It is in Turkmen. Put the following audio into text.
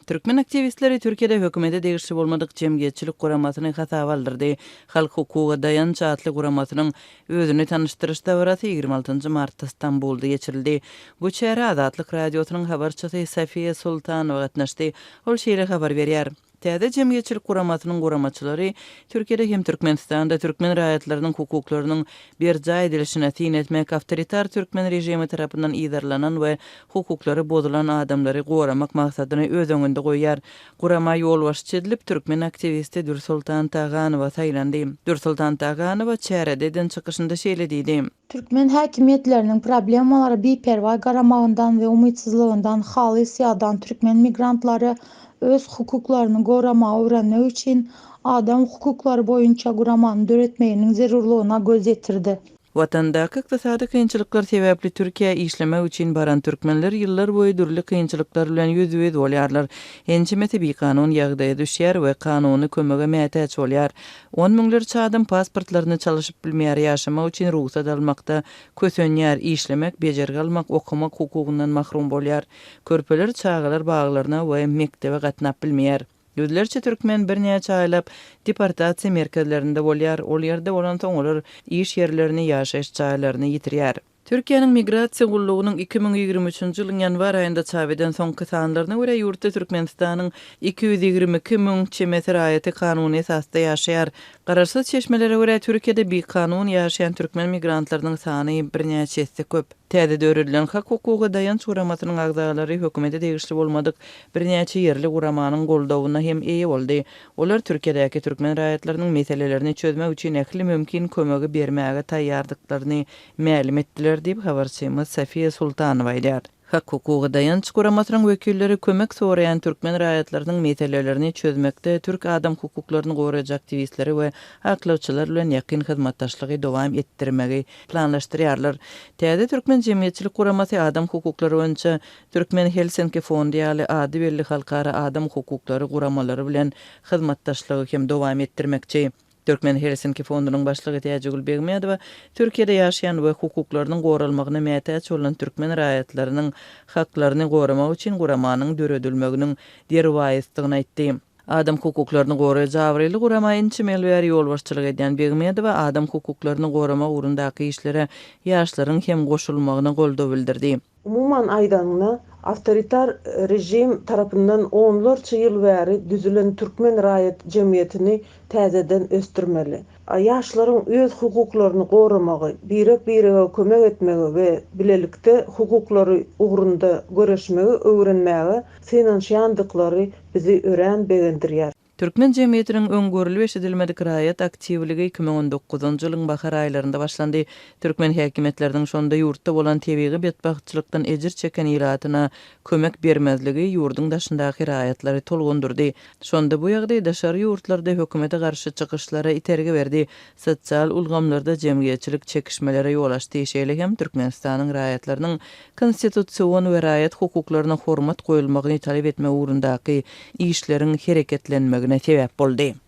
Türkmen aktiwistleri Türkiýede hökümete degişli bolmadyk jemgyýetçilik guramasyny hasaba aldyrdy. Halk hukuga daýanç atly guramasynyň özüni tanyşdyryş dabarasy 26 martda Stambulda geçirildi. Bu çärä Azatlyk Radiosynyň habarçysy Sofiýa Sultanowa gatnaşdy. Ol şeýle habar berýär. Täze jemgyýetçilik guramasynyň guramaçylary Türkiýede hem Türkmenistanda türkmen raýatlarynyň hukuklarynyň berjaý edilişine syn etmek, awtoritar türkmen režimi tarapyndan yzarlanan we hukuklary bozulan adamlary goramak maksadyny öz öňünde goýýar. Gurama ýolbaşçy edilip türkmen aktiwisti Dürsoltan Taganowa saýlandy. Dürsoltan Taganowa çärede eden çykyşynda şeýle diýdi. Türkmen häkimiýetleriniň problemalara biperwaý garamagyndan we umytsyzlygyndan halys ýadan türkmen migrantlary öz hukuklaryny goramagy öwrenmek üçin adam hukuklary boýunça guramany döretmeginiň zerurlygyna göz ýetirdi. Watandaky ykdysady kynçylyklar sebäpli Türkiýä işlemek üçin baran türkmenler ýyllar boýy dürli kynçylyklar bilen ýüzbe-ýüz bolýarlar. Ençemesi bikanun ýagdaýa düşýär we kanuny kömege mätäç bolýar. On müňlerçe adam pasportlaryny çalyşyp bilmeýär, ýaşamak üçin rugsat almakda kösenýär, işlemek, bejergi almak, okamak hukugyndan mahrum bolýar. Körpeler çagalar baglaryna we mekdebe gatnap bilmeýär. Ýüzlerçe türkmen birnäçe aýlap deportasiýa merkezlerinde bolýar, ol ýerde bolansoň olar iş ýerlerini, ýaşaýyş jaýlaryny ýitirýär. Türkiýäniň Migrasiýa gullugynyň 2023-nji ýylyň ýanwar aýynda çap eden soňky sanlaryna görä, ýurtda Türkmenistanyň 222 müň çemesi raýaty kanuny esasda ýaşaýar. Garaşsyz çeşmelere görä, Türkiýede bikanun ýaşaýan türkmen migrantlarynyň sany birnäçe esse köp. Täze döredilen Hak-hukuga daýanç guramasynyň agzalary hökümete degişli bolmadyk birnäçe ýerli guramanyň goldawyna hem eýe boldy. Olar Türkiýedäki türkmen raýatlarynyň meselelerini çözmek üçin ähli mümkin kömegi bermäge taýýardyklaryny mälim etdiler diýip, habarçymyz Sofiýa Sultanowa aýdýar. Hak-hukuga daýanç guramasynyň wekilleri kömek soraýan türkmen raýatlarynyň meselelerini çözmekde türk adam hukuklaryny goraýjy aktiwistleri we aklawçylar bilen ýakyn hyzmatdaşlygy dowam etdirmegi planlaşdyrýarlar. Täze türkmen jemgyýetçilik guramasy adam hukuklary boýunça Türkmen Helsinki fondy ýaly ady belli halkara adam hukuklary guramalary bilen hyzmatdaşlygy hem dowam etdirmekçi. Türkmen Helsinki fondunyň başlygy Täjigül Begmedowa Türkiýede ýaşaýan we hukuklarynyň goralmagyna mätäç bolan türkmen raýatlarynyň haklaryny goramak üçin guramanyň döredilmeginiň derwaýysdygyny aýtdy. Adam hukuklaryny goraýjy abraýly gurama ençeme ýyl bäri ýolbaşçylyk edýän Begmedowa adam hukuklaryny goramak ugrundaky işlere ýaşlaryň hem goşulmagyna goldaw bildirdi. Umuman aýdanyňda, awtoritar režim tarapyndan onlarça ýyl bäri düzülen türkmen raýat jemgyýetini täzeden ösdürmeli. Ýaşlaryň öz hukuklaryny goramagy, birek-birege kömek etmegi we bilelikde hukuklary ugrunda göreşmegi öwrenmäge synanyşýandyklary bizi örän begendirýär. Türkmen jemgyýetiniň öň görlüp-eşidilmedik raýat aktiwligi 2019-njy ýylyň bahar aýlarynda başlandy. Türkmen häkimiýetleriniň şonda ýurtda bolan tebigy betbagtçylykdan ejir çeken ilatyna kömek bermezligi ýurduň daşyndaky raýatlary tolgundyrdy. Şonda bu ýagdaý daşary ýurtlarda hökümete garşy çykyşlara itergi berdi, sosial ulgamlarda jemgyýetçilik çekişmelere ýol açdy, şeýle hem Türkmenistanyň raýatlarynyň konstitusion we raýat hukuklaryna hormat goýulmagyny talap etmek ugrundaky işleriň hereketlenmegine sebäp boldy.